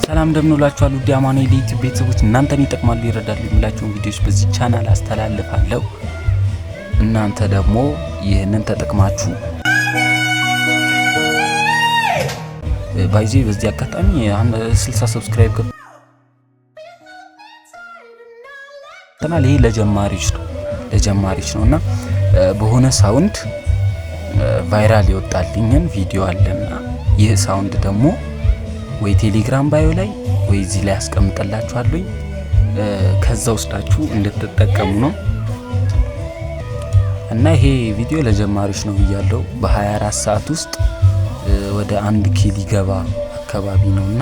ሰላም እንደምንውላችኋል ውድ አማኑኤል ዩቲዩብ ቤተሰቦች፣ እናንተን ይጠቅማሉ፣ ይረዳሉ የምላቸውን ቪዲዮዎች በዚህ ቻናል አስተላልፋለሁ። እናንተ ደግሞ ይህንን ተጠቅማችሁ by the way በዚህ አጋጣሚ 60 subscribe ገብተናል። ይሄ ለጀማሪዎች ነው፣ ለጀማሪዎች ነው እና በሆነ sound viral የወጣልኝን ቪዲዮ አለና ይህ sound ደግሞ ወይ ቴሌግራም bio ላይ ወይ እዚህ ላይ አስቀምጥላችኋለሁኝ፣ ከዛ ወስዳችሁ እንድትጠቀሙ ነው። እና ይሄ ቪዲዮ ለጀማሪዎች ነው ብያለሁ። በ24 ሰዓት ውስጥ ወደ 1K ሊገባ አካባቢ ነውና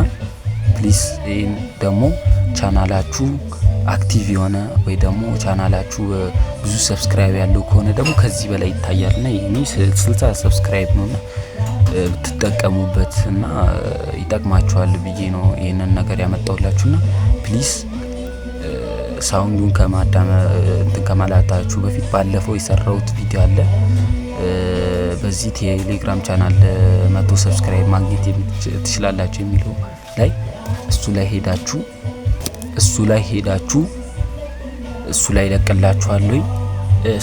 please ይህን ደግሞ ቻናላችሁ active የሆነ ወይ ደግሞ ቻናላችሁ ብዙ subscribe ያለው ከሆነ ደግሞ ከዚህ በላይ ይታያልና የኔ 60 subscribe ነውና ብትጠቀሙበት እና ይጠቅማችኋል ብዬ ነው ይህንን ነገር ያመጣሁላችሁና please sound ኡን ከማዳመ እንትን ከማላታችሁ በፊት ባለፈው የሰራሁት ቪዲዮ አለ። በዚህ ቴሌግራም ቻናል 100 subscribe ማግኘት ትችላላችሁ የሚለው ላይ እሱ ላይ ሄዳችሁ እሱ ላይ ለቅላችኋለሁ።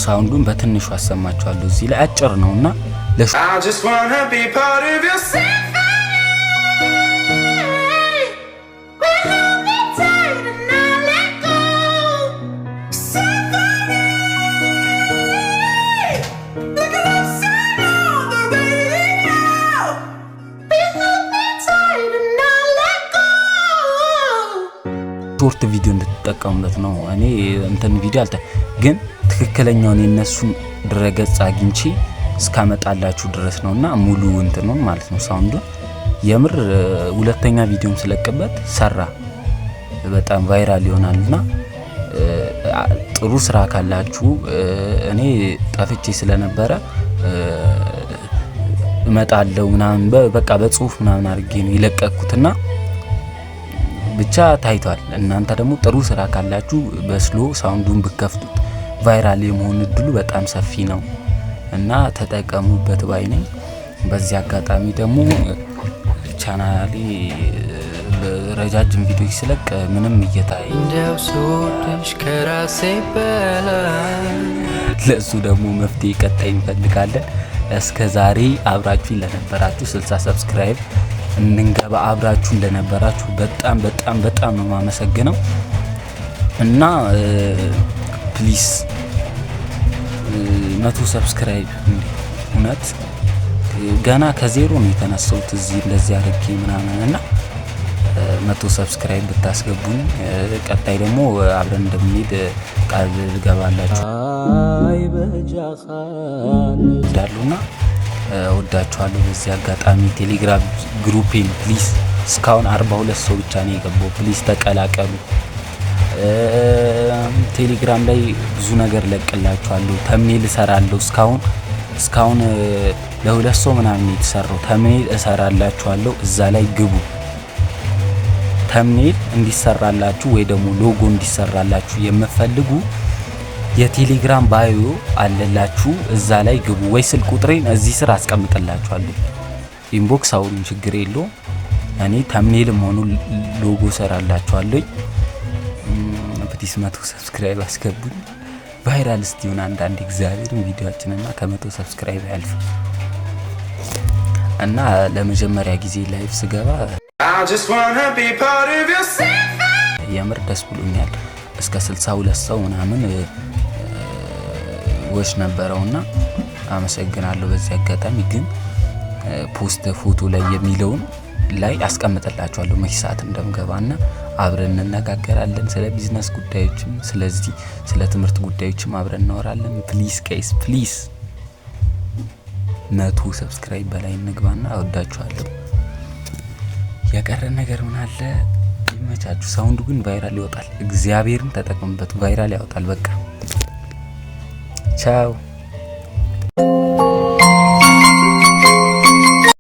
Sound ኡን በትንሹ አሰማችኋለሁ። እዚህ ላይ አጭር ነውና I just wanna be part of your symphony. We hold me tight and not let go. Symphony. Like a love song on the radio. We hold me tight and not let go. Short ቪዲዮ እንድትጠቀሙበት ነው። እኔ እንትን ቪዲዮ አልተ ግን ትክክለኛውን የነሱን ድረገጽ አግኝቼ እስካመጣላችሁ ድረስ ነውና ሙሉ እንትኑን ማለት ነው sound ኡን የምር ሁለተኛ ቪዲዮም ስለቅበት ሰራ፣ በጣም viral ይሆናልና ጥሩ ስራ ካላችሁ እኔ ጠፍቼ ስለነበረ እመጣለሁ ምናምን በቃ በጽሁፍ ምናምን አድርጌ ነው የለቀኩትና ብቻ ታይቷል። እናንተ ደግሞ ጥሩ ስራ ካላችሁ በ slow sound ኡን ብከፍቱት viral የመሆን እድሉ በጣም ሰፊ ነው እና ተጠቀሙበት ባይ ነኝ። በዚህ አጋጣሚ ደግሞ ቻናሌ ረጃጅም ቪዲዮ ስለቅ ምንም እየታየ እንዲያው ስወድሽ ከራሴ በላይ ለእሱ ደግሞ መፍትሄ ቀጣይ እንፈልጋለን። እስከ ዛሬ አብራችሁ ለነበራችሁ፣ 60 subscribe እንንገባ አብራችሁ እንደነበራችሁ በጣም በጣም በጣም ነው የማመሰግነው እና please 100 subscribe እንዴ፣ እውነት ገና ከዜሮ ነው የተነሳሁት እዚህ እንደዚህ አድርጌ ምናምን እና 100 subscribe ብታስገቡኝ ቀጣይ ደግሞ አብረን እንደምንሄድ ቃል ልገባላችሁ እወዳለሁና እወዳችኋለሁ። በዚህ አጋጣሚ ቴሌግራም group ኤን please፣ እስካሁን 42 ሰው ብቻ ነው የገባው። Please ተቀላቀሉ። ቴሌግራም ላይ ብዙ ነገር ለቅላችኋለሁ። Thumbnail እሰራለሁ። እስካሁን ለሁለት ሰው ምናምን የተሰራው thumbnail እሰራላችኋለሁ። እዛ ላይ ግቡ። Thumbnail እንዲሰራላችሁ ወይ ደግሞ ሎጎ እንዲሰራላችሁ የምትፈልጉ የቴሌግራም bio አለላችሁ፣ እዛ ላይ ግቡ። ወይ ስልክ ቁጥሬን እዚህ ስር አስቀምጥላችኋለሁ። Inbox አውሩኝ፣ ችግር የለውም። እኔ thumbnail ም ሆኑ ሎጎ እሰራላችኋለሁ። Please 100 subscribe አስገቡኝ። Viral እስቲሆን አንዳንድ እግዚአብሔርን ቪዲዮአችንና ከ100 subscribe አያልፍም እና ለመጀመሪያ ጊዜ live ስገባ I just wanna be part of your symphony. የምር ደስ ብሎኛል። እስከ 62 ሰው ምናምን watch ነበረውና አመሰግናለሁ። በዚህ አጋጣሚ ግን post ፎቶ ላይ የሚለውን ላይ አስቀምጥላችኋለሁ መቼ ሰዓት እንደምገባና አብረን እንነጋገራለን። ስለ ቢዝነስ ጉዳዮችም ስለዚህ ስለ ትምህርት ጉዳዮችም አብረን እናወራለን። Please guys, please 100 subscribe በላይ እንግባና እወዳችኋለሁ። የቀረ ነገር ምን አለ? ይመቻችሁ። Sound ኡ ግን viral ይወጣል። እግዚአብሔርን ተጠቀሙበት፣ viral ያወጣል። በቃ ቻው።